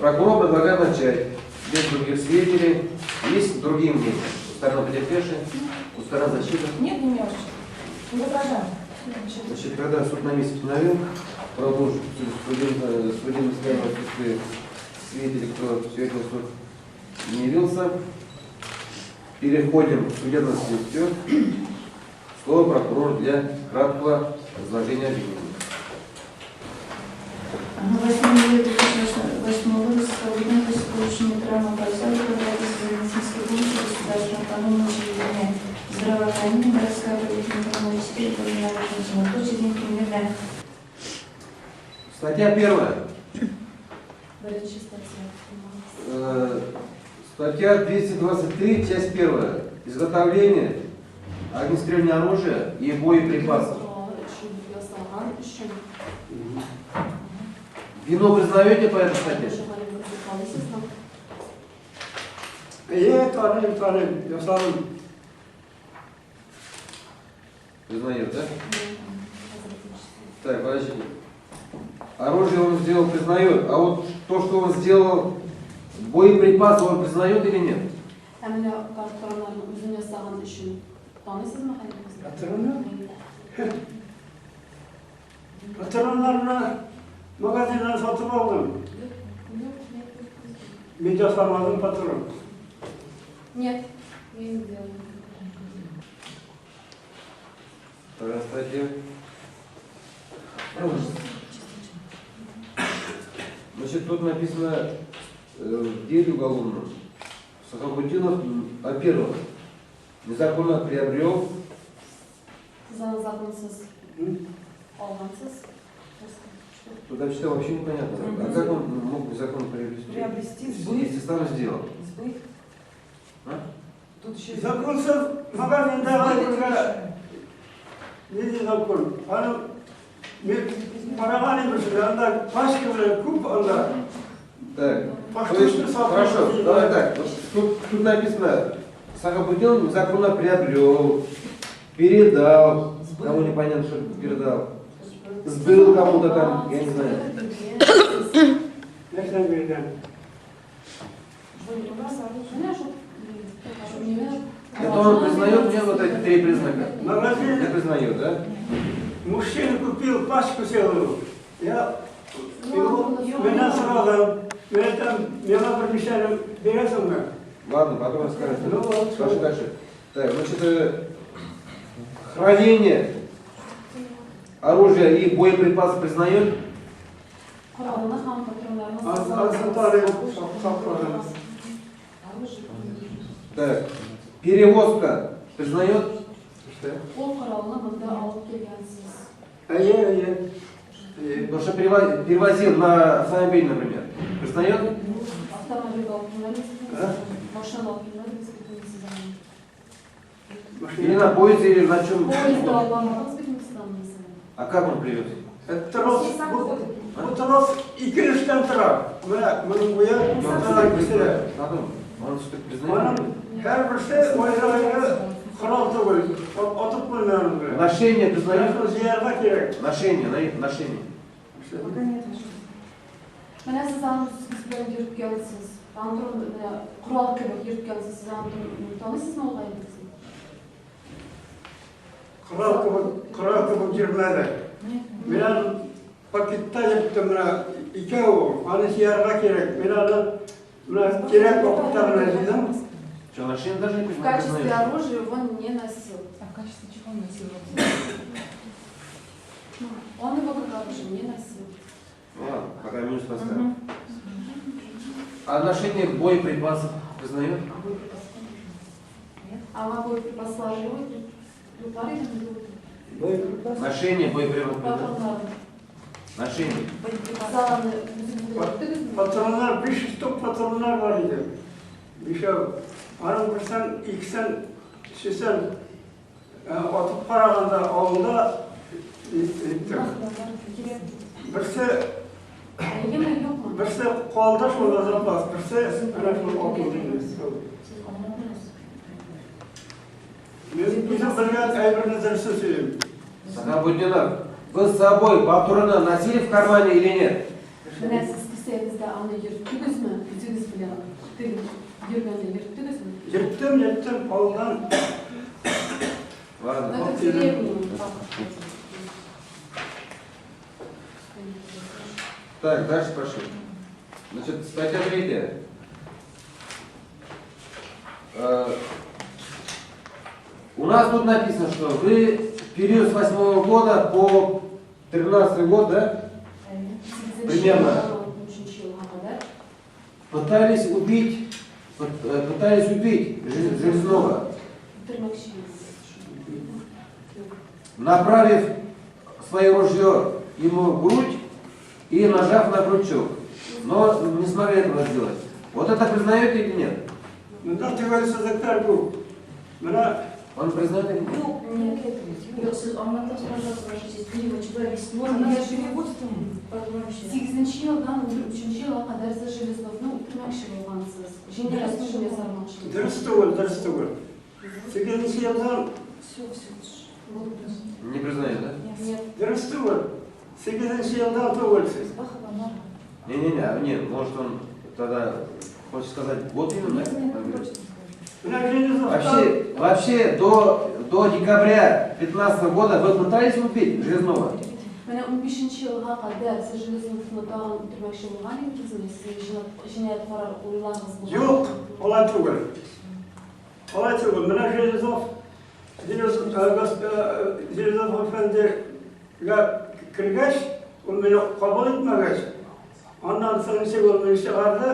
Прокурор предлагает начать без других свидетелей. Есть другие мнения? У стороны потерпевшей, у стороны защиты. Нет, не мелочи. Не возражаем. Значит, когда суд на месте установил, продолжит судебное заседание в отсутствии свидетелей, кто сегодня в суд не явился. Переходим к судебному следствию. Слово прокурору для краткого изложения обвинения. На 8 июля 2008 года Сахабутдинов после получения травмы поселка обратился за медицинской помощью в государственное автономное учреждение здравоохранения городская поликлиника номер 4 по имени На тот же день примерно. Статья первая. Беренче статья. Статья 223, часть первая. Изготовление огнестрельного оружия и боеприпасов. Коралы өчен ясалган өчен. Вину признаете по этой статье? Таныйсызмы? Әйе, таныйм, таныйм, ясадым. Признает, да? Так, подождите. Оружие он сделал, признает. А вот то, что он сделал, боеприпасы он признает или нет? Ә менә патроннарны үзен ясаган өчен таныйсызмы хәзер? Патроннар? Патроннарны магазиннан сатып алдым. Мин ясамадым патрон. Нет, я не делала. Вторая статья. Значит, тут написано в деле уголовном. Сахабутдинов, во-первых, незаконно приобрел. Сез аны законсыз алгансыз. Тут вообще вообще непонятно. А как он мог незаконно приобрести? Приобрести, сбыт. Если сам сделал. Сбыт. А? Тут еще Законсыз магазинда алырга нинди закон? Аны мин караган идем, анда пачка белән күп анда. Так. Паштучно То есть, сатып хорошо, алып давай так. Вот тут написано, Сахабутдинов незаконно приобрел, передал, кому непонятно, что передал, сбыл кому-то там, я не знаю. Нәрсә биргән? Менә шул мине Это он признает мне вот эти три признака? Магазин Не признает, да? Мужчина купил пачку целую. Я его, меня сразу, меня там, меня примещали, бирәсеңме? Ладно, потом расскажете. Ну, вот, Дальше, дальше. Так, значит, хранение оружия и боеприпасы признает? Коралны һәм патроннарны Аз таныйм, сакладым. Так, перевозка признает? Ул коралны монда алып килгәнсез. Әйе, әйе. Әйе. Потому что перевозил на автомобиль, например. Признает? Автомобильгә алып килмәдегезме? А? Машина алып килмәдегез бит сез аны. Или на поезде, или на чем? Поездда алып бармадыгыз бит сез аны мәсәлән. А как он привез? Это трос, бу трос ике өлештән тора. Менә моның буе уртадан киселә. Потом, он все-таки признает? Аның һәрберсе аеры-аеры корал түгел. Атып куймый аның белән. Ношение признает? Шуны җыярга кирәк. Ношение, ношение. Пока нет. Менә сез аны үзегез белән йөрткәнсез. Аны менә корал кебек йөрткәнсез. Сез аны таныйсызмы ул әйберне? Корал кебек, корал кебек йөрмәде. Мин аны пакетта йөрттем, менә икәү, аны җыярга кирәк. Мин аны менә кирәк вакытта гына җыйдым. Что, ношение даже не В качестве признает? оружия его не носил. А в качестве чего он носил? Он его как оружие не носил. Ну ладно, пока минус поставим. А ношение боеприпасов признает? Аңа боеприпаслар юк бар идеме юк? Боеприпас. Ношение боеприпасов признает? Патроннар. Ношение. Сез аны үзегез йөрттегезме? Патроннар, 5 штук патроннар бар иде. Бишәү. Аның берсен, икесен, өчесен атып караганда авылда иттем. Берсе Әйеме юкмы? Берсе калды шунда запас, берсе менә шул атылды инде. Мин үзем белгән әйберне дөресен сөйлим. Сахабутдинов, вы с собой патроны носили в кармане или нет? Менә сез Кесәгездә аны йөрттегезме? Үзегез белән теге йөргәндә йөрттегезме? Йөрттем, йөрттем, авылдан. Ладно. Ну, это в деревне. Так, дальше пошли. Значит, статья третья. У нас тут написано, что вы в период с 8 года по 13 год, да, Примерно. Өченче елга кадәр пытались убить, Железнова, үтермәкче направив свое ружье ему в грудь и нажав на крючок. Но не смогли этого сделать. Вот это признаете или нет? Монда төгәл сызыклар күп. Менә Он признает или нет? Нет, юк, сез аңлатыгыз, пожалуйста, ваша честь. Переводчик, вы объясните. Я перевод Погромче. Сигезенче елдан унөченче елга кадәр сез Железновны үтермәкче булгансыз. Җинаять эшен ясамакчы. Дөрес түгел, дөрес түгел. Сигезенче елдан Все, все. Не признает, да? Нет. дөрес түгел. Сигезенче елдан түгел сез. Не-не-не, а нет, может, он тогда хочет сказать год именно, да? Менә Железновтан Вообще до декабря 15 года вы пытались убить Железнова? Менә 15 елга кадәр сез Железновны тагын үтермәкче булган идегезме? Сезнең җинаять карар уйлагыз булган? Юк, алай түгел. Алай түгел. Менә Железнов, Железнов әфәндегә кергәч, ул мине кабул итмәгәч, аннан соң ничек ул мине чыгарды,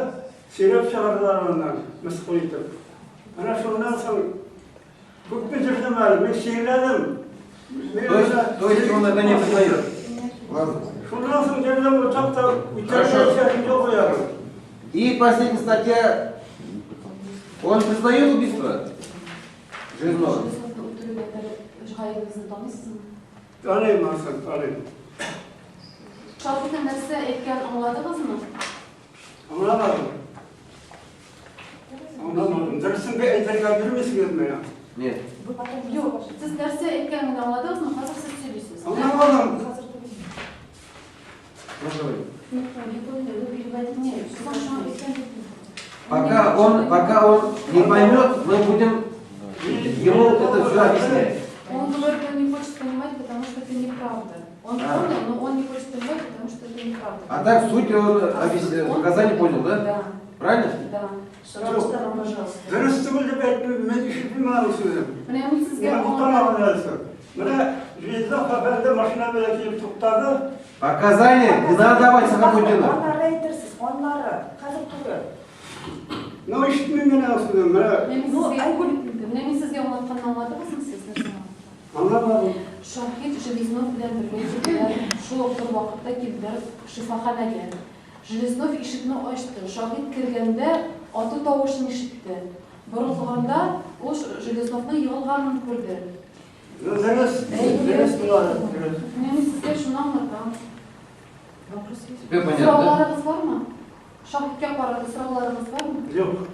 сөйрәп чыгардылар аннан, мыскыл итеп. Менә шуннан соң күпме йөрдем әле, мин сөйләдем. То есть он это не признает? Ладно. Шуннан соң йөрдем, учакта Хорошо. үтермәкче юк ярым. И последняя статья. Он признает убийство Железнова? Железновны үтерүгә гаебегезне таныйсызмы? Таныйм анысын, таныйм. Шаһитның нәрсә әйткәнен аңладыгызмы? Аңламадым. Аңламадым. Дөресен әйтергә бирмисегез миңа. Нет. Юк, сез нәрсә әйткәнен аңладыгызмы? Хәзер сез сөйлисез. Аңламадым. Ну, говори. Не поняли, вы переводите. Нет, Пока он не поймет, мы будем ему это все объяснять. Он говорит, он не хочет понимать, потому что это неправда. Он А. понял, но он не хочет понимать, потому что это неправда. А так суть он А суть показания понял, да? Да, Правильно? да. Сорау сторон, пожалуйста. Дөрес түгел дип әйтмим, мин ишетмим аның сүзен. Менә мин сезгә Менә туктамагыз әле. Менә Железнов әфәнде машина белән килеп туктады. Показания не надо давать Сахабутдину. Аннары әйтерсез, аннары. Хәзер түгел. Ну, ишетмим мин аның сүзен. Менә Менә мин Ну, сезгә Айгөл- Менә мин сезгә аңлатканны аңладыгызмы сез нәрсә? аңламадым. Шаһит Железнов белән бергә килделәр, шул ук бер вакытта килделәр шифаханәгә. Железнов ишекне ачты. Шаһит кергәндә ату тавышын ишетте. Борылганда ул Железновның егылганын күрде. Ну, дөрес, дөрес булады, дөрес. Менә мин сезгә шуны аңлатам. Теперь понятно, да? Сорауларыгыз бармы? Шаһиткә карата сорауларыгыз бармы? Юк.